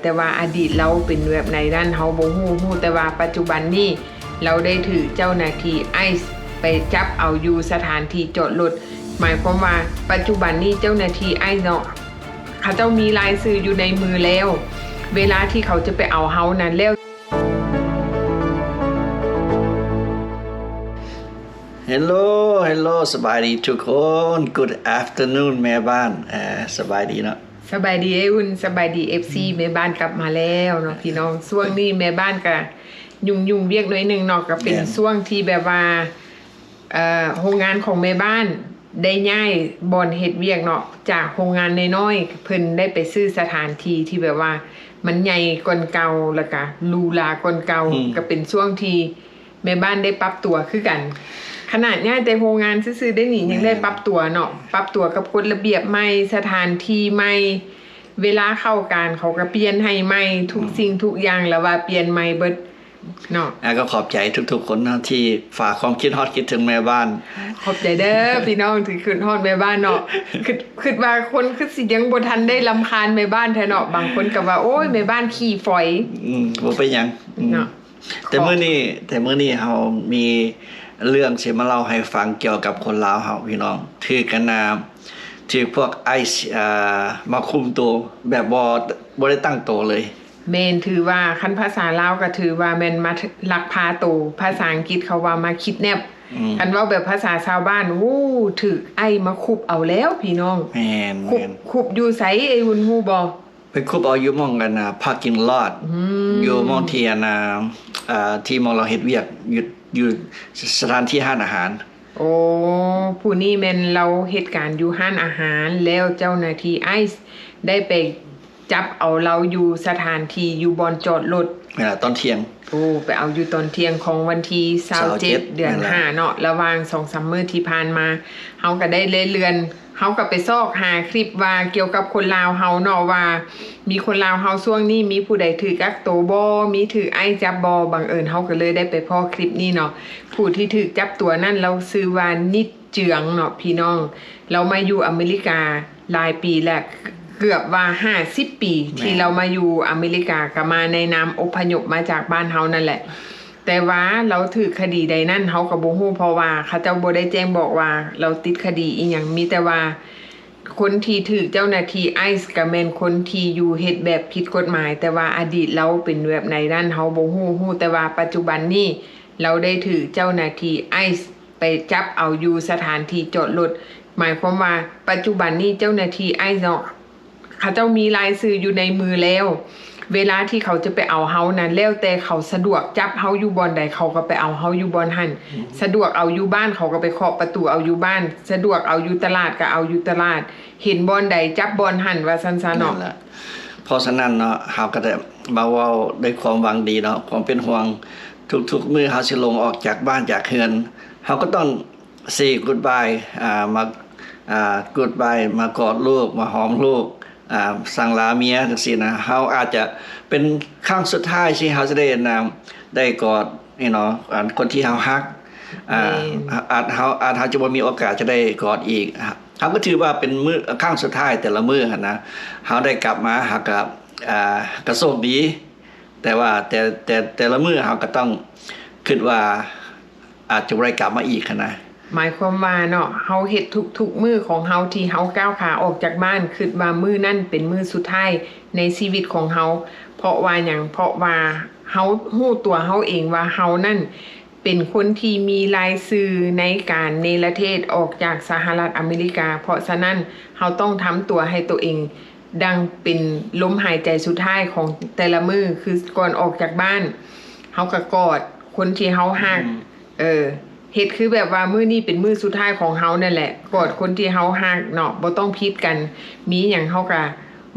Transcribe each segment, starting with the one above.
ແຕ່ວ່າອະດີດລາວເປັນແບບໃດນັ້ນເຮົາບໍ່ຮູ້, ຮູ້ແຕ່ວ່າປັດຈຸບັນນີ້ລາວໄດ້ຖືກເຈົ້າໜ້າທີ່ໄອສ໌ໄປຈັບເອົາຢູ່ສະຖານທີ່ຈອດລົດ. ໝາຍຄວາມວ່າປັດຈຸບັນນີ້ເຈົ້າໜ້າທີ່ໄອສ໌ເນາະ ເຂົາເຈົ້າມີລາຍຊື່ຢູ່ໃນມືແລ້ວ, ເວລາທີ່ເຂົາຈະໄປເອົາເຮົານັ້ນແລ້ວ. Hello hello ສະບາຍດີທຸກຄົນ. Good afternoon ແມ່ບ້ານ. ເອີ ສະບາຍດີເນາະ. ສະບາຍດີອ້າຍອຸ່ນ, ສະບາຍດີ ເອັຟຊີ ແມ່ບ້ານກັບມາແລ້ວເນາະພີ່ນ້ອງ. ຊ່ວງນີ້ແມ່ບ້ານກະຫຍຸ້ງໆວຽກໜ້ອຍໜຶ່ງເນາະ, ກະເປັນ ແມ່ນ ຊ່ວງທີ່ແບບວ່າ ເອີ ໂຮງງານຂອງແມ່ບ້ານໄດ້ຍ້າຍບ່ອນເຮັດວຽກເນາະ, ຈາກໂຮງງານນ້ອຍໆ ເພິ່ນໄດ້ໄປຊື້ສະຖານທີ່ທີ່ແບບວ່າມັນໃຫຍ່ກວ່າເກົ່າ ແລ້ວກະຫຼູຫຼາກວ່າເກົ່າ. ອືມ ກະເປັນຊ່ວງທີ່ ແມ່ບ້ານໄດ້ປັບຕົວຄືກັນ. ຂະໜາດຍ້າຍແຕ່ໂຮງງານຊື່ໆເດ້ນີ້ ຍັງໄດ້ ແມ່ນ ປັບຕົວເນາະ, ປັບຕົວກັບກົດລະບຽບໃໝ່, ສະຖານທີ່ໃໝ່, ເວລາເຂົ້າການເຂົາກໍປ່ຽນໃຫ້ໃໝ່, ທຸກ ອືມ ສິ່ງທຸກຢ່າງລະວ່າປ່ຽນໃໝ່ເບິດເນາະ. ອ່າ ກໍຂອບໃຈທຸກໆຄົນເນາະ ທີ່ຝາກຄວາມຄິດຮອດຄິດເຖິງແມ່ບ້ານ. ຂອບໃຈເດີພີ່ນ້ອງທີ່ຄິດຮອດແມ່ບ້ານເນາະ. ຄິດ ຄິດວ່າຄົນຄືຊິຍັງບໍ່ທັນໄດ້ລຳຄານແມ່ບ້ານແທ້ເນາະ, ບາງຄົນກໍວ່າ ໂອ້ຍ ແມ່ບ້ານຂີ້ຝອຍ. ອືມ ບໍ່ເປັນຫຍັງ ອືມ ເນາະ. ແຕ່ມື້ນີ້ ແຕ່ມື້ນີ້ເຮົາມີເລື່ອງຊິມາເລົ່າໃຫ້ຟັງກ່ຽວກັບຄົນລາວເຮົາພີ່ນ້ອງ, ຖືກກັນນາ ຖືກພວກໄອສ໌ ອ່າ ມາຄຸມໂຕແບບບໍ່ ບໍ່ໄດ້ຕັ້ງໂຕເລີຍ. ແມ່ນ, ຖືວ່າຄັນພາສາລາວກໍຖືວ່າແມ່ນມາລັກພາໂຕ, ພາສາອັງກິດເຂົາວ່າມາຄິດແນັບ. ອືມ ຄັນເວົ້າແບບພາສາຊາວບ້ານ, ໂອ້ ຖືກໄອສ໌ມາຄຸບເອົາແລ້ວພີ່ນ້ອງ. ແມ່ນ ຄຸບ ແມ່ນ ຄຸບຢູ່ໃສ ໄອ້ອຸ່ນຮູ້ບໍ່? ໄປຄຸບເອົາຢູ່ໝ່ອງອັນນາ parking lot ອືມ ຢູ່ໝ່ອງທີ່ອັນນາ ອ່າ ທີ່ໝ່ອງລາວເຮັດວຽກ ຢູ່ ຢູ່ສະຖານທີ່ຮ້ານອາຫານ. ໂອ້ ຜູ້ນີ້ແມ່ນລາວເຮັດການຢູ່ຮ້ານອາຫານ ແລ້ວເຈົ້າໜ້າທີ່ໄອສ໌ໄດ້ໄປຈັບເອົາລາວຢູ່ສະຖານທີ່ຢູ່ບ່ອນຈອດລົດ ເວລາຕອນທ່ຽງ. ໂອ້ ໄປເອົາຢູ່ຕອນທ່ຽງຂອງວັນທີຊາວເຈັດ ຊາວເຈັດ ເດືອນຫ້າເນາະ. ລະຫວ່າງສອງສາມມື້ທີ່ຜ່ານມາ ເຮົາກໍໄດ້ເລື່ອນ ເຮົາກໍໄປຊອກຫາຄລິບວ່າກ່ຽວກັບຄົນລາວເຮົາເນາະ ວ່າມີຄົນລາວເຮົາຊ່ວງນີ້ມີຜູ້ໃດຖືກກັກໂຕບໍ່ ມີຖືກໄອສ໌ຈັບບໍ່. ບັງເອີນເຮົາກໍເລີຍໄດ້ໄປພໍ້ຄລິບນີ້ເນາະ. ຜູ້ທີ່ຖືກຈັບຕົວນັ້ນລາວຊື່ວ່າ ນິດເຈືອງ ເນາະພີ່ນ້ອງ. ລາວມາຢູ່ອາເມລິກາຫຼາຍປີແລ້ວ ເກືອບວ່າຫ້າສິບປີ ແມ່ນ ທີ່ລາວມາຢູ່ອາເມລິກາ ກໍມາໃນນາມອົບພະຍົບມາຈາກບ້ານເຮົານັ້ນແຫຼະ. ແຕ່ວ່າລາວຖືກຄະດີໃດນັ້ນເຮົາກໍບໍ່ຮູ້ ເພາະວ່າເຂົາເຈົ້າບໍ່ໄດ້ແຈ້ງບອກວ່າລາວຕິດຄະດີອີ່ຫຍັງ. ມີແຕ່ວ່າຄົນທີ່ຖືກເຈົ້າໜ້າທີ່ໄອສ໌ກໍແມ່ນຄົນທີ່ຢູ່ເຮັດແບບຜິດກົດໝາຍ, ແຕ່ວ່າອະດີດລາວເປັນແບບໃດນັ້ນເຮົາບໍ່ຮູ້. ຮູ້ແຕ່ວ່າປັດຈຸບັນນີ້ລາວໄດ້ຖືກເຈົ້າໜ້າທີ່ໄອສ໌ໄປຈັບເອົາຢູ່ສະຖານທີ່ຈອດລົດ. ໝາຍຄວາມວ່າປັດຈຸບັນນີ້ເຈົ້າໜ້າທີ່ໄອສ໌ເນາະ ເຂົາເຈົ້າມີລາຍຊື່ຢູ່ໃນມືແລ້ວ. ເວລາທີ່ເຂົາຈະໄປເອົາເຮົານັ້ນ ແລ້ວແຕ່ເຂົາສະດວກຈັບເຮົາຢູ່ບ່ອນໃດ ເຂົາກໍໄປເອົາເຮົາຢູ່ບ່ອນຫັ້ນ. ອືມ ສະດວກເອົາຢູ່ບ້ານ ເຂົາກໍໄປເຄາະປະຕູເອົາຢູ່ບ້ານ, ສະດວກເອົາຢູ່ຕະຫຼາດກໍເອົາຢູ່ຕະຫຼາດ, ເຫັນບ່ອນໃດຈັບບ່ອນຫັ້ນ ວ່າຊັ້ນຊະເນາະ. ນັ້ນລະ ເພາະສະນັ້ນເນາະ ເຮົາກໍໄດ້ມາເວົ້າດ້ວຍຄວາມຫວັງດີເນາະ, ຄວາມເປັນຫ່ວງ. ທຸກໆມື້ເຮົາຊິລົງອອກຈາກບ້ານຈາກເຮືອນ ເຮົາກໍຕ້ອງ say goodbye ອ່າ ມາ ອ່າ goodbye ມາກອດລູກ ມາຫອມລູກ ອ່າ ສັ່ງລາເມຍຈັ່ງຊີ້ນະ. ເຮົາອາດຈະເປັນຄັ້ງສຸດທ້າຍທີ່ເຮົາຈະໄດ້ ອ່າ ໄດ້ກອດ you know ອັນ ຄົນທີ່ເຮົາຮັກ. ອ່າ ແມ່ນ ອາດ ເຮົາ ອາດ ເຮົາຈະບໍ່ມີໂອກາດຈະໄດ້ກອດອີກ. ເຮົາກໍຖືວ່າເປັນມື້ ຄັ້ງສຸດທ້າຍແຕ່ລະມື້ຫັ້ນນະ. ເຮົາໄດ້ກັບມາ ເຮົາກໍ ອ່າ ກໍໂຊກດີ. ແຕ່ວ່າແຕ່ ແຕ່ ແຕ່ລະມື້ເຮົາກໍຕ້ອງຄິດວ່າອາດຈະບໍ່ໄດ້ກັບມາອີກຫັ້ນນະ. ໝາຍຄວາມວ່າເນາະ ເຮົາເຮັດທຸກໆມື້ຂອງເຮົາທີ່ເຮົາກ້າວຂາອອກຈາກບ້ານ ຄິດວ່າມື້ນັ້ນເປັນມື້ສຸດທ້າຍໃນຊີວິດຂອງເຮົາ. ເພາະວ່າຫຍັງ? ເພາະວ່າເຮົາຮູ້ຕົວເຮົາເອງວ່າເຮົານັ້ນ ເປັນຄົນທີ່ມີລາຍຊື່ໃນການເນລະເທດອອກຈາກສະຫະລັດອາເມລິກາ. ເພາະສະນັ້ນ ເຮົາຕ້ອງທຳຕົວໃຫ້ໂຕເອງ ດັ່ງເປັນລົມຫາຍໃຈສຸດທ້າຍຂອງແຕ່ລະມື້ ຄືກ່ອນອອກຈາກບ້ານ ເຮົາກໍກອດຄົນທີ່ເຮົາຮັກ. ອືມ ເອີ ເຮັດຄືແບບວ່າມື້ນີ້ເປັນມື້ສຸດທ້າຍຂອງເຮົານັ້ນແຫຼະ, ກອດຄົນທີ່ເຮົາຮັກເນາະ, ບໍ່ຕ້ອງຜິດກັນ, ມີຫຍັງເຮົາກໍ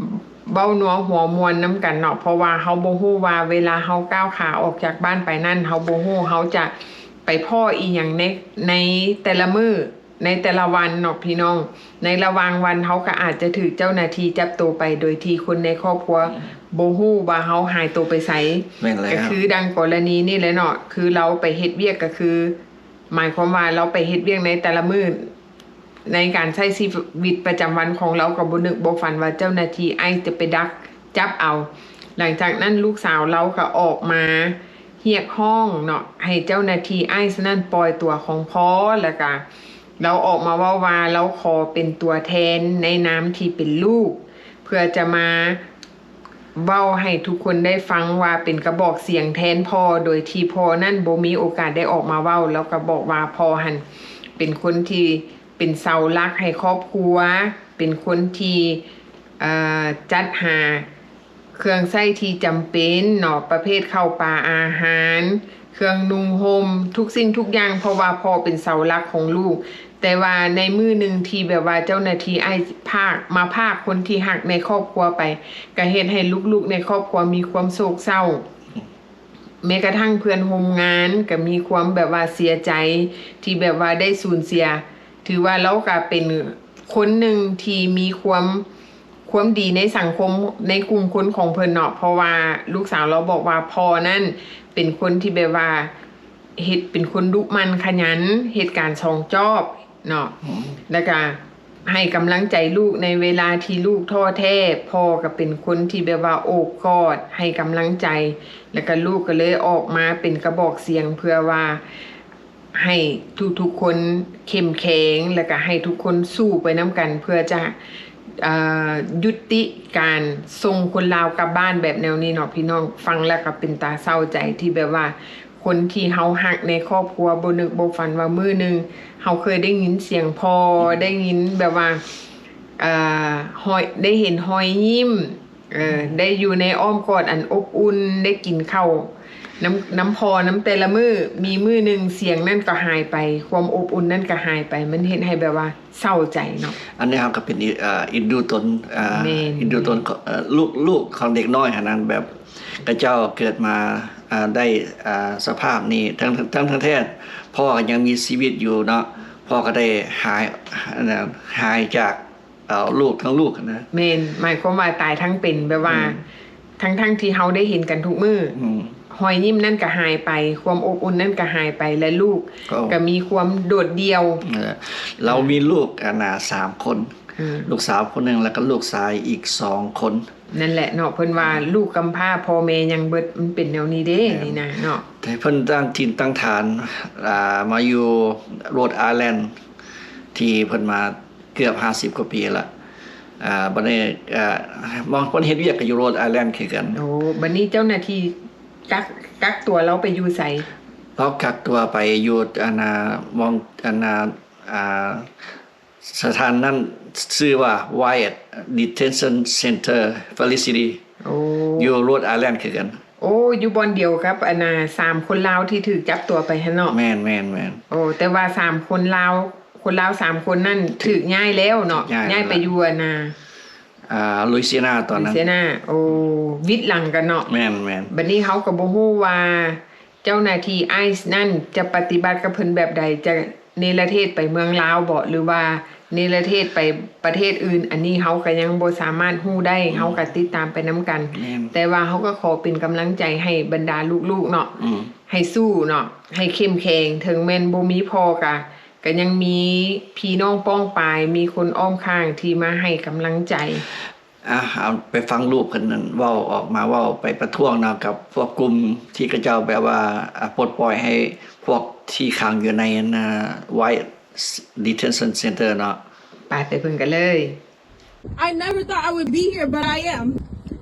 ເວົ້ານົວຫົວມ່ວນນຳກັນເນາະ. ເພາະວ່າເຮົາບໍ່ຮູ້ວ່າເວລາເຮົາກ້າວຂາອອກຈາກບ້ານໄປນັ້ນ ເຮົາບໍ່ຮູ້ເຮົາຈະໄປພໍ້ອີ່ຫຍັງໃນ ໃນແຕ່ລະມື້ ໃນແຕ່ລະວັນເນາະພີ່ນ້ອງ. ໃນລະຫວ່າງວັນເຮົາກໍອາດຈະຖືກເຈົ້າໜ້າທີ່ຈັບໂຕໄປ ໂດຍທີ່ຄົນໃນຄອບຄົວ ອືມ ບໍ່ຮູ້ວ່າເຮົາຫາຍໂຕໄປໃສ. ແມ່ນແລ້ວ ກໍຄືດັ່ງກໍລະນີນີ້ແຫຼະເນາະ, ຄືລາວໄປເຮັດວຽກ ກໍຄືໝາຍຄວາມວ່າລາວໄປເຮັດວຽກໃນແຕ່ລະມື້ ໃນການໃຊ້ຊີວິດປະຈຳວັນຂອງລາວ ກໍບໍ່ນຶກບໍ່ຝັນວ່າເຈົ້າໜ້າທີ່ໄອສ໌ຈະໄປດັກຈັບເອົາ. ຫຼັງຈາກນັ້ນລູກສາວລາວກໍອອກມາຮຽກຮ້ອງເນາະ ໃຫ້ເຈົ້າໜ້າທີ່ໄອສ໌ນັ້ນປ່ອຍຕົວຂອງພໍ່ ແລ້ວກະລາວອອກມາເວົ້າວ່າລາວຂໍເປັນຕົວແທນໃນນາມທີ່ເປັນລູກ ເພື່ອຈະມາເວົ້າໃຫ້ທຸກຄົນໄດ້ຟັງວ່າເປັນກະບອກສຽງແທນພໍ່ ໂດຍທີ່ພໍ່ນັ້ນບໍ່ມີໂອກາດໄດ້ອອກມາເວົ້າ. ລາວກໍບອກວ່າພໍ່ຫັ້ນເປັນຄົນທີ່ ເປັນເສົາຫຼັກໃຫ້ຄອບຄົວ, ເປັນຄົນທີ່ ເອີ ຈັດຫາເຄື່ອງໃຊ້ທີ່ຈຳເປັນເນາະ ປະເພດເຂົ້າປາອາຫານ, ເຄື່ອງນຸ່ງຫົ່ມ, ທຸກສິ່ງທຸກຢ່າງ ເພາະວ່າພໍ່ເປັນເສົາຫຼັກຂອງລູກ. ແຕ່ວ່າໃນມື້ໜຶ່ງທີ່ແບບວ່າເຈົ້າໜ້າທີ່ອ້າຍພາກ ມາພາກຄົນທີ່ຮັກໃນຄອບຄົວໄປ ກະເຮັດໃຫ້ລູກໆໃນຄອບຄົວມີຄວາມໂສກເສົ້າ. ແມ້ກະທັ່ງເພື່ອນຮ່ວມງານກໍມີຄວາມແບບວ່າເສຍໃຈ ທີ່ແບບວ່າໄດ້ສູນເສຍ. ຖືວ່າລາວກໍເປັນຄົນໜຶ່ງທີ່ມີຄວາມ ຄວາມດີໃນສັງຄົມ ໃນກຸ່ມຄົນຂອງເພິ່ນເນາະ ເພາະວ່າລູກສາວລາວບອກວ່າພໍ່ນັ້ນເປັນຄົນທີ່ແບບວ່າເຮັດ ເປັນຄົນດຸໝັ່ນຂະຫຍັນ ເຮັດການສອງຈອບເນາະ ອືມ ແລ້ວກະ ໃຫ້ກຳລັງໃຈລູກໃນເວລາທີ່ລູກທໍ້ແທ້, ພໍ່ກໍເປັນຄົນທີ່ແບບວ່າໂອບກອດໃຫ້ກຳລັງໃຈ ແລ້ວກໍລູກກໍເລີຍອອກມາເປັນກະບອກສຽງ ເພື່ອວ່າໃຫ້ທຸກໆຄົນເຂັ້ມແຂງ ແລ້ວກໍໃຫ້ທຸກຄົນສູ້ໄປນຳກັນ ເພື່ອຈະ ເອີ ຍຸຕິການສົ່ງຄົນລາວກັບບ້ານແບບແນວນີ້ເນາະ ພີ່ນ້ອງ. ຟັງແລ້ວກໍເປັນຕາເສົ້າໃຈ ທີ່ແບບວ່າ ຄົນທີ່ເຮົາຮັກໃນຄອບຄົວ ບໍ່ນຶກບໍ່ຝັນວ່າມື້ໜຶ່ງເຮົາເຄີຍໄດ້ຍິນສຽງພໍ່ ໄດ້ຍິນແບບວ່າ ເອີ ຮອຍ ໄດ້ເຫັນຮອຍຍິ້ມ ເອີ ໄດ້ຢູ່ໃນອ້ອມກອດອັນອົບອຸ່ນ ໄດ້ກິນເຂົ້ານຳ ນຳພໍ່ນຳແຕ່ລະມື້. ມີມື້ໜຶ່ງສຽງນັ້ນກໍຫາຍໄປ ຄວາມອົບອຸ່ນນັ້ນກໍຫາຍໄປ ມັນເຮັດໃຫ້ແບບວ່າເສົ້າໃຈເນາະ. ອັນນີ້ເຮົາກໍເປັນ ເອີ ເອັນດູຕົນ ເອີ ແມ່ນ ເອັນດູຕົນຂອງ ເອີ ລູກ ລູກຂອງເດັກນ້ອຍຫັ້ນນະ ແບບ ຂະເຈົ້າເກີດມາ ອ່າ ໄດ້ ອ່າ ສະພາບນີ້ ທັງ ທັງ ທັງແທ້ພໍ່ກໍຍັງມີຊີວິດຢູ່ເນາະ ພໍ່ກໍໄດ້ຫາຍ ອັນນັ້ນ ຫາຍຈາກ ເອົາລູກ ທັງລູກຫັ້ນນະ. ແມ່ນ ໝາຍຄວາມວ່າຕາຍທັງເປັນ ແບບວ່າ ອືມ ທັງໆທີ່ເຮົາໄດ້ເຫັນກັນທຸກມື້ ອືມ ຮອຍຍິ້ມນັ້ນກໍຫາຍໄປ ຄວາມອົບອຸ່ນນັ້ນກໍຫາຍໄປ ແລະ ລູກກໍມີຄວາມໂດດດ່ຽວ. ເອີ ລາວມີລູກ ອັນນ່າ ສາມຄົນ ອືມ ລູກສາວຄົນໜຶ່ງ ແລ້ວກໍລູກຊາຍອີກສອງຄົນ. ນັ້ນແຫຼະເນາະ ເພິ່ນວ່າ ອືມ ລູກກຳພ້າພໍ່ແມ່ຍັງເບິດ ມັນເປັນແນວນີ້ເດ້ ແມ່ນ ນີ້ນະເນາະ. ແຕ່ເພິ່ນຕັ້ງຖິ່ນຕັ້ງຖານ ອ່າ ມາຢູ່ໂຣດໄອແລນ ທີ່ເພິ່ນມາເກືອບຫ້າສິບກວ່າປີລະ ອ່າ ບັດນີ້ ອ່າ ມອງເພິ່ນເຮັດວຽກກໍຢູ່ໂຣດໄອແລນຄືກັນ. ໂອ້ ບັດນີ້ເຈົ້າໜ້າທີ່ກັກ ກັກຕົວລາວໄປຢູ່ໃສ? ລາວກັກຕົວໄປຢູ່ ອັນນ່າ ມອງ ອັນນ່າ ອ່າ ສະຖານນັ້ນຊື່ວ່າ Wyatt Detention Center Facility ໂອ້ ຢູ່ໂຣດໄອແລນຄືກັນ. ໂອ້ ຢູ່ບ່ອນດຽວກັບ ອັນນ່າ ສາມຄົນລາວທີ່ຖືກຈັບຕົວໄປຫັ້ນເນາະ? ແມ່ນໆໆ. ໂອ້ ແຕ່ວ່າສາມຄົນລາວ ຄົນລາວສາມຄົນນັ້ນຖືກ ຖືກຍ້າຍແລ້ວເນາະ? ຖືກຍ້າຍ ຍ້າຍໄປຢູ່ ອັນນ່າ ອ່າ ລຸຍຊີນາຕອນນັ້ນ ລຸຍຊີນາ. ໂອ້ ວິດຫຼັງກັນເນາະ? ແມ່ນໆ. ບັດນີ້ເຮົາກໍບໍ່ຮູ້ວ່າ ເຈົ້າໜ້າທີ່ໄອສ໌ນັ້ນຈະປະຕິບັດກັບເພິ່ນແບບໃດ? ຈະເນລະເທດໄປເມືອງລາວບໍ ຫຼືວ່າເນລະເທດໄປປະເທດອື່ນ? ອັນນີ້ເຮົາກໍຍັງບໍ່ສາມາດຮູ້ໄດ້ ອືມ ເຮົາກໍຕິດຕາມໄປນຳກັນ. ແມ່ນ. ແຕ່ວ່າເຮົາກໍຂໍເປັນກຳລັງໃຈໃຫ້ບັນດາລູກໆເນາະ ອືມ ໃຫ້ສູ້ເນາະ ໃຫ້ເຂັ້ມແຂງ ເຖິງແມ່ນບໍ່ມີພໍ່ກະ ກະຍັງມີພີ່ນ້ອງປ້ອງປາຍ ມີຄົນອ້ອມຂ້າງທີ່ມາໃຫ້ກຳລັງໃຈ. ອ່ະ ເອົາໄປຟັງລູກເພິ່ນນັ້ນເວົ້າ ອອກມາເວົ້າ ໄປປະທ້ວງນຳກັບພວກກຸ່ມທີ່ເຂົາເຈົ້າແບບວ່າ ອ່າ ປົດປ່ອຍໃຫ້ພວກທີ່ຂັງຢູ່ໃນ ອັນນ່າ Wyatt Detention Center ເນາະ. ໄປ ໄປເບິ່ງກັນເລີຍ. I never thought I would be here, but I am.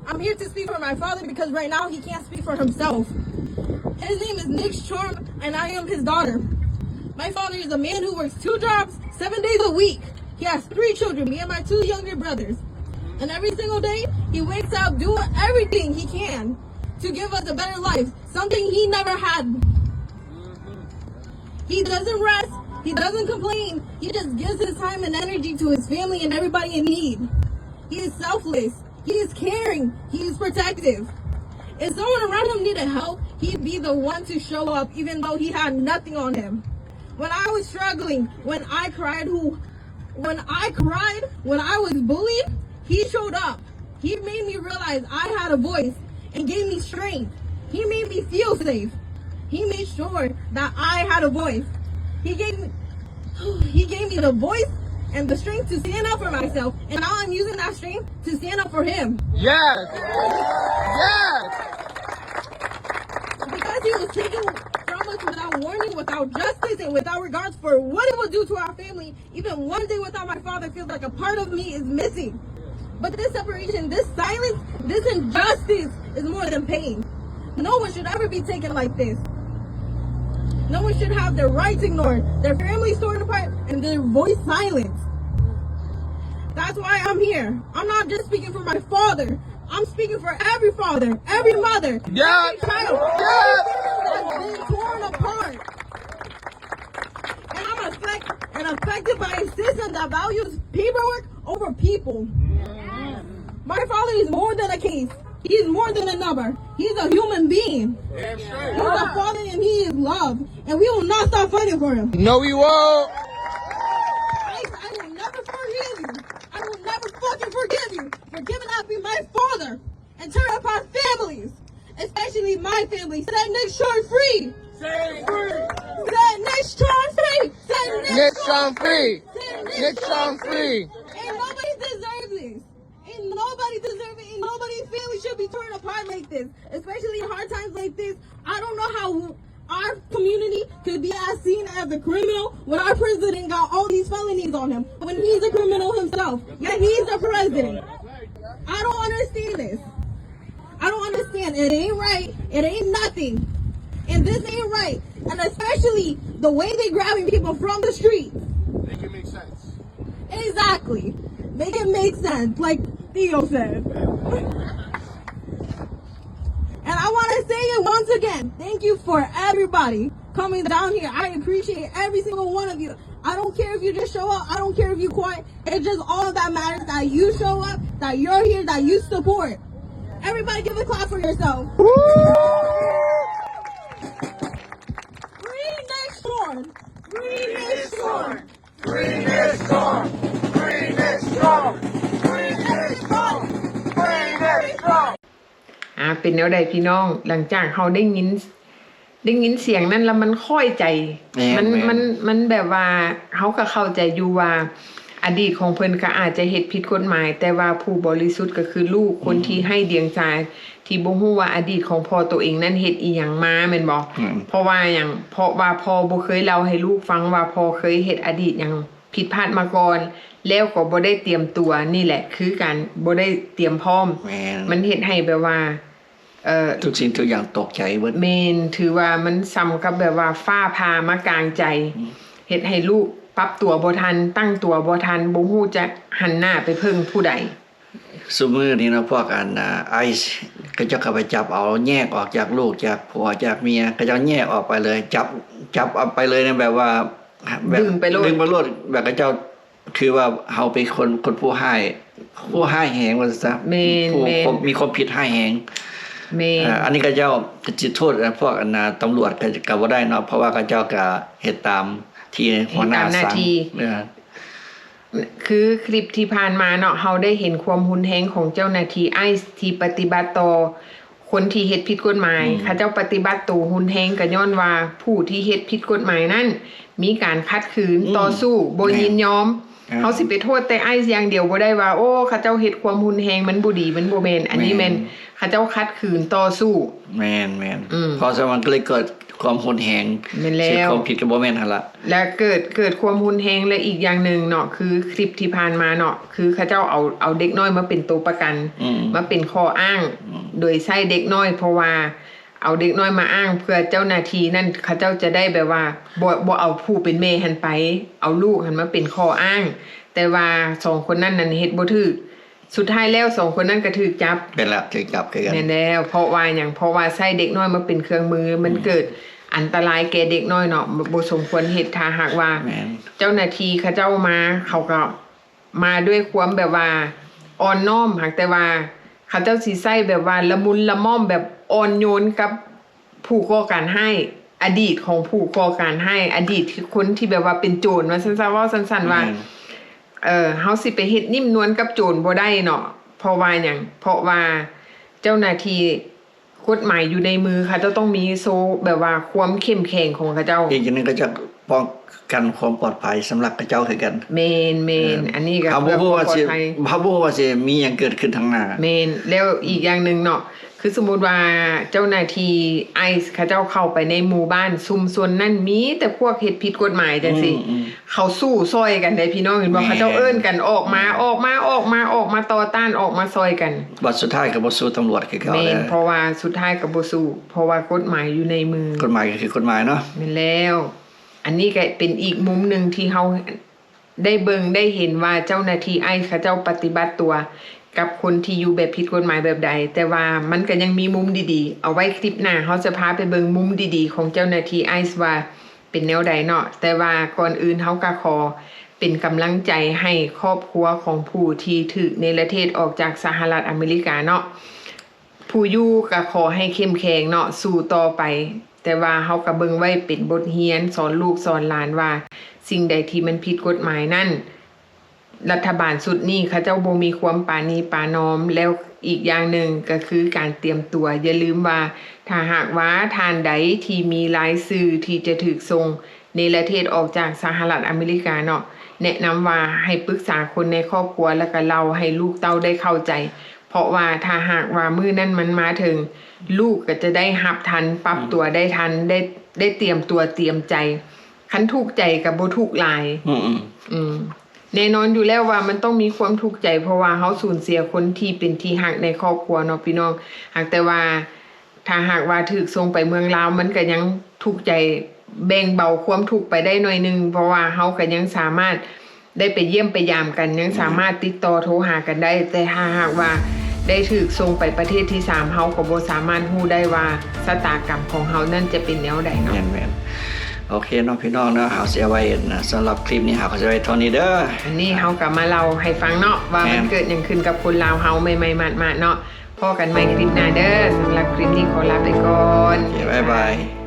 I'm here to speak for my father because right now he can't speak for himself. His name is Nick Shorm, and I am his daughter. My father is a man who works two jobs, seven days a week. He has three children, me and my two younger brothers. And every single day, he wakes up doing everything he can to give us a better life, something he never had. He doesn't rest, he doesn't complain, he just gives his time and energy to his family and everybody in need. He is selfless, he is caring, he is protective. If someone around him needed help, he'd be the one to show up even though he had nothing on him. When I was struggling, when I cried, who, when I cried, when I was bullied, he showed up. He made me realize I had a voice and gave me strength. He made me feel safe. He made sure that I had a voice. He gave me, he gave me the voice and the strength to stand up for myself, and now I'm using that strength to stand up for him. Yes. Yes. Because he was taken from us without warning, without justice, and without regards for what it would do to our family, even one day without my father feels like a part of me is missing. But this separation, this silence, this injustice is more than pain. No one should ever be taken like this. No one should have their rights ignored, their families torn apart, and their voice silenced. That's why I'm here. I'm not just speaking for my father. I'm speaking for every father, every mother, every child, every person that's been torn apart. And I'm affect-, and affected by a system that values paperwork over people. My father is more than a case. He is more than a number. He's a human being. He's a father and he is love. And we will not stop fighting for him. No, we won't. ICE, I will never forgive you. I will never fucking forgive you for giving up being my father and tearing apart families, especially my family. Say that Nick Sean free. Say free. Say that Nick Sean free. Say Nick Sean free. Say Nick Sean free. And nobody deserves this. And nobody deserves it. And nobody's family should be torn apart like this, especially in hard times like this. I don't know how our community could be as seen as a criminal when our president got all these felonies on him, when he's a criminal himself, yet he's the president. I don't understand this. I don't understand. It ain't right. It ain't nothing. And this ain't right. And especially the way they grabbing people from the street. Make it make sense. Exactly. Make it make sense, like Theo said. And I wanna say it once again, thank you for everybody coming down here. I appreciate every single one of you. I don't care if you just show up. I don't care if you quiet. It's just all that matters that you show up, that you're here, that you support. Everybody give a clap for yourself. Woo! Free Nick Sean. Free Nick Sean. Free Nick Sean! Free Nick Sean! Free Nick Sean! Free Nick Sean! ອ່າ ເປັນແນວໃດພີ່ນ້ອງ? ຫຼັງຈາກເຮົາໄດ້ຍິນ ໄດ້ຍິນສຽງນັ້ນແລ້ວມັນຄ້ອຍໃຈ ແມ່ນ ມັນ ແມ່ນ ມັນ ມັນແບບວ່າ ເຮົາກໍເຂົ້າໃຈຢູ່ວ່າ ອະດີດຂອງເພິ່ນກໍອາດຈະເຮັດຜິດກົດໝາຍ, ແຕ່ວ່າຜູ້ບໍລິສຸດກໍຄືລູກ ຄົນທີ່ໄຮ້ດຽງສາ ທີ່ບໍ່ຮູ້ວ່າອະດີດຂອງພໍ່ໂຕເອງນັ້ນເຮັດອີ່ຫຍັງມາແມ່ນບໍ່? ອືມ ເພາະວ່າຫຍັງ? ເພາະວ່າພໍ່ບໍ່ເຄີຍເລົ່າໃຫ້ລູກຟັງວ່າພໍ່ເຄີຍເຮັດອະດີດຫຍັງຜິດພາດມາກ່ອນ ແລ້ວກໍບໍ່ໄດ້ຕຽມຕົວ. ນີ້ແຫຼະຄືການບໍ່ໄດ້ຕຽມພ້ອມ. ແມ່ນ ມັນເຮັດໃຫ້ແບບວ່າ ເອີ ທຸກສິ່ງທຸກຢ່າງຕົກໃຈເບິດ. ແມ່ນ ຖືວ່າມັນສ່ຳກັບແບບວ່າຟ້າຜ່າມາກາງໃຈ. ອືມ ເຮັດໃຫ້ລູກປັບຕົວບໍ່ທັນ, ຕັ້ງຕົວບໍ່ທັນ, ບໍ່ຮູ້ຈະຫັນໜ້າໄປເພິ່ງຜູ້ໃດ. ຊຸມື້ນີ້ເນາະ ພວກອັນ ອາ ໄອສ໌ ເຂົາເຈົ້າກໍໄປຈັບເອົາ ແຍກອອກຈາກລູກ ຈາກຜົວ ຈາກເມຍ ເຂົາເຈົ້າແຍກອອກໄປເລີຍ ຈັບ ຈັບເອົາໄປເລີຍນະ ແບບວ່າ ແບບ ດຶງໄປໂລດ ດຶງໄປໂລດ ແບບເຂົາເຈົ້າຖືວ່າເຮົາເປັນຄົນ ຄົນຜູ້ຮ້າຍ ຜູ້ຮ້າຍແຮງວ່າຊັ້ນຊະ. ແມ່ນ ຜູ້ ແມ່ນ ຄົນມີຄວາມຜິດຮ້າຍແຮງ. ແມ່ນ ອາ ອັນນີ້ເຂົາເຈົ້າກໍຊິໂທດ ອາ ພວກອັນ ອາ ຕຳຫຼວດກໍ ກໍບໍ່ໄດ້ເນາະ ເພາະວ່າເຂົາເຈົ້າກໍເຮັດຕາມທີ່ຫົວໜ້າສັ່ງ. ເຮັດຕາມໜ້າທີ່. ເອີ ຄືຄລິບທີ່ຜ່ານມາເນາະ ເຮົາໄດ້ເຫັນຄວາມຮຸນແຮງຂອງເຈົ້າໜ້າທີ່ໄອສ໌ທີ່ປະຕິບັດຕໍ່ຄົນທີ່ເຮັດຜິດກົດໝາຍ. ອືມ ເຂົາເຈົ້າປະຕິບັດໂຕຮຸນແຮງກໍຍ້ອນວ່າຜູ້ທີ່ເຮັດຜິດກົດໝາຍນັ້ນມີການຂັດຂືນ ອືມ ຕໍ່ສູ້ ບໍ່ ແມ່ນ ຍິນຍອມ. ເຮົາຊິໄປໂທດແຕ່ໄອສ໌ຢ່າງດຽວບໍ່ໄດ້ວ່າ ໂອ້ ເຂົາເຈົ້າເຮັດຄວາມຮຸນແຮງ ມັນບໍ່ດີ ມັນບໍ່ແມ່ນ. ອັນນີ້ແມ່ນ ແມ່ນ ເຂົາເຈົ້າຂັດຂືນຕໍ່ສູ້. ແມ່ນໆ ອືມ ເພາະສະນັ້ນມັນກໍເລີຍເກີດຄວາມຮຸນແຮງ. ແມ່ນແລ້ວ ເຮັດຄວາມຜິດກໍບໍ່ແມ່ນຫັ້ນລະ ແລະ ເກີດ ເກີດຄວາມຮຸນແຮງ. ແລະ ອີກຢ່າງໜຶ່ງເນາະ ຄືຄລິບທີ່ຜ່ານມາເນາະ ຄືເຂົາເຈົ້າເອົາ ເອົາເດັກນ້ອຍມາເປັນໂຕປະກັນ ອືມ ມາເປັນຂໍ້ອ້າງ ອືມ ໂດຍໃຊ້ເດັກນ້ອຍ ເພາະວ່າເອົາເດັກນ້ອຍມາອ້າງເພື່ອເຈົ້າໜ້າທີ່ນັ້ນ ເຂົາເຈົ້າຈະໄດ້ແບບວ່າ ບໍ່ ບໍ່ເອົາຜູ້ເປັນແມ່ຫັ້ນໄປ ເອົາລູກຫັ້ນມາເປັນຂໍ້ອ້າງ. ແຕ່ວ່າສອງຄົນນັ້ນນັ້ນເຮັດບໍ່ຖືກ. ສຸດທ້າຍແລ້ວສອງຄົນນັ້ນກໍຖືກຈັບ. ແມ່ນລະ ຖືກຈັບຄືກັນ. ແມ່ນແລ້ວ. ເພາະວ່າຫຍັງ? ເພາະວ່າໃຊ້ເດັກນ້ອຍມາເປັນເຄື່ອງມື ມັນ ອືມ ເກີດອັນຕະລາຍແກ່ເດັກນ້ອຍເນາະ ບໍ່ ບໍ່ສົມຄວນເຮັດ. ຖ້າຫາກວ່າ ແມ່ນ ເຈົ້າໜ້າທີ່ເຂົາເຈົ້າມາ ເຂົາກໍມາດ້ວຍຄວາມແບບວ່າອ່ອນນ້ອມ ຫາກແຕ່ວ່າເຂົາເຈົ້າຊິໃຊ້ແບບວ່າລະມຸນລະມ່ອມ ແບບອ່ອນໂຍນກັບ ຜູ້ກໍ່ການຮ້າຍ ອະດີດຂອງຜູ້ກໍ່ການຮ້າຍ ອະດີດທີ່ຄົນທີ່ແບບວ່າເປັນໂຈນ ວ່າຊັ້ນຊະ ເວົ້າສັ້ນໆວ່າ ແມ່ນ ເອີ ເຮົາຊິໄປເຮັດນິ້ມນວນກັບໂຈນບໍ່ໄດ້ເນາະ. ເພາະວ່າຫຍັງ? ເພາະວ່າເຈົ້າໜ້າທີ່ກົດໝາຍຢູ່ໃນມື ເຂົາເຈົ້າຕ້ອງມີໂຊ ແບບວ່າຄວາມເຂັ້ມແຂງຂອງເຂົາເຈົ້າ. ອີກຢ່າງໜຶ່ງ ເຂົາເຈົ້າ ປ້ອງກັນຄວາມປອດໄພສຳລັບເຂົາເຈົ້າຄືກັນ. ແມ່ນໆ ເອີ ອັນນີ້ກໍເພື່ອຄວາມປອດໄພ. ເຮົາບໍ່ຮູ້ວ່າຊິມີຫຍັງເກີດຂຶ້ນທາງໜ້າ. ແມ່ນ. ແລ້ວອີກຢ່າງໜຶ່ງເນາະ ຄືສົມມຸດວ່າເຈົ້າໜ້າທີ່ໄອສ໌ເຂົາເຈົ້າເຂົ້າໄປໃນໝູ່ບ້ານຊຸມຊົນນັ້ນ ມີແຕ່ພວກເຮັດຜິດກົດໝາຍຈັ່ງຊີ້ ອືມໆ ເຂົາສູ້ຊ່ອຍກັນເດ້ພີ່ນ້ອງ ເຫັນບໍ່? ແມ່ນ. ເຂົາເຈົ້າເອີ້ນກັນອອກມາ ອືມ ອອກມາ ອອກມາ ອອກມາຕໍ່ຕ້ານ ອອກມາຊ່ອຍກັນ. ບັດສຸດທ້າຍກໍບໍ່ສູ້ຕຳຫຼວດຄືເກົ່າ. ແມ່ນ. ເພາະວ່າສຸດທ້າຍກໍບໍ່ສູ້ ເພາະວ່າກົດໝາຍຢູ່ໃນມື. ກົດໝາຍກໍຄືກົດໝາຍເນາະ. ແມ່ນແລ້ວ. ອັນນີ້ກໍເປັນອີກມຸມໜຶ່ງທີ່ເຮົາ ໄດ້ເບິ່ງໄດ້ເຫັນວ່າເຈົ້າໜ້າທີ່ໄອສ໌ເຂົາເຈົ້າປະຕິບັດຕົວກັບຄົນທີ່ຢູ່ແບບຜິດກົດໝາຍແບບໃດ, ແຕ່ວ່າມັນກໍຍັງມີມຸມດີໆ. ເອົາໄວ້ຄລິບໜ້າເຮົາຈະພາໄປເບິ່ງມຸມດີໆຂອງເຈົ້າໜ້າທີ່ໄອສ໌ວ່າເປັນແນວໃດເນາະ. ແຕ່ວ່າກ່ອນອື່ນເຮົາກໍຂໍເປັນກຳລັງໃຈໃຫ້ຄອບຄົວຂອງຜູ້ທີ່ຖືກເນລະເທດອອກຈາກສະຫະລັດອາເມລິກາເນາະ. ຜູ້ຢູ່ກໍຂໍໃຫ້ເຂັ້ມແຂງເນາະ ສູ້ຕໍ່ໄປ, ແຕ່ວ່າເຮົາກໍເບິ່ງໄວ້ເປັນບົດຮຽນ ສອນລູກສອນຫຼານວ່າສິ່ງໃດທີ່ມັນຜິດກົດໝາຍນັ້ນ ລັດຖະບານຊຸດນີ້ເຂົາເຈົ້າບໍ່ມີຄວາມປານີປານອມ. ແລ້ວອີກຢ່າງໜຶ່ງກໍຄືການຕຽມຕົວ, ຢ່າລືມວ່າຖ້າຫາກວ່າທ່ານໃດທີ່ມີລາຍຊື່ທີ່ຈະຖືກສົ່ງ ເນລະເທດອອກຈາກສະຫະລັດອາເມລິກາເນາະ, ແນະນຳວ່າໃຫ້ປຶກສາຄົນໃນຄອບຄົວ ແລ້ວກໍເລົ່າໃຫ້ລູກເຕົ້າໄດ້ເຂົ້າໃຈ, ເພາະວ່າຖ້າຫາກວ່າມື້ນັ້ນມັນມາເຖິງ, ລູກກໍຈະໄດ້ຮັບທັນ, ປັບຕົວໄດ້ທັນ, ໄດ້ ໄດ້ຕຽມຕົວຕຽມໃຈ. ຄັນທຸກໃຈກໍບໍ່ທຸກຫຼາຍ. ອືມໆ ອືມ ແນ່ນອນຢູ່ແລ້ວວ່າມັນຕ້ອງມີຄວາມທຸກໃຈ, ເພາະວ່າເຮົາສູນເສຍຄົນທີ່ເປັນທີ່ຮັກໃນຄອບຄົວເນາະພີ່ນ້ອງ. ຫາກແຕ່ວ່າ ຖ້າຫາກວ່າຖືກສົ່ງໄປເມືອງລາວ ມັນກໍຍັງທຸກໃຈ, ແບ່ງເບົາຄວາມທຸກໄປໄດ້ໜ້ອຍໜຶ່ງ, ເພາະວ່າເຮົາກໍຍັງສາມາດໄດ້ໄປຢ້ຽມໄປຢາມກັນ, ຍັງສາມາດຕິດຕໍ່ໂທຫາກັນໄດ້. ແຕ່ຖ້າຫາກວ່າໄດ້ຖືກສົ່ງໄປປະເທດທີສາມ ເຮົາກໍບໍ່ສາມາດຮູ້ໄດ້ວ່າຊະຕາກຳຂອງເຮົານັ້ນຈະເປັນແນວໃດເນາະ. ແມ່ນໆ ໂອເຄເນາະ ພີ່ນ້ອງເນາະ, ເຮົາຊິເອົາໄວ້ ສຳລັບຄລິບນີ້ເຮົາກໍຊິໄວ້ເທົ່ານີ້ເດີ. ອັນນີ້ເຮົາກໍມາເລົ່າໃຫ້ຟັງເນາະ ວ່າມັນເກີດຫຍັງຂຶ້ນກັບຄົນລາວເຮົາໃໝ່ໆມາດໆເນາະ. ພໍ້ກັນໃໝ່ຄລິບໜ້າເດີ. ສຳລັບຄລິບນີ້ຂໍລາໄປກ່ອນ. ໂອເຄ ບາຍບາຍ.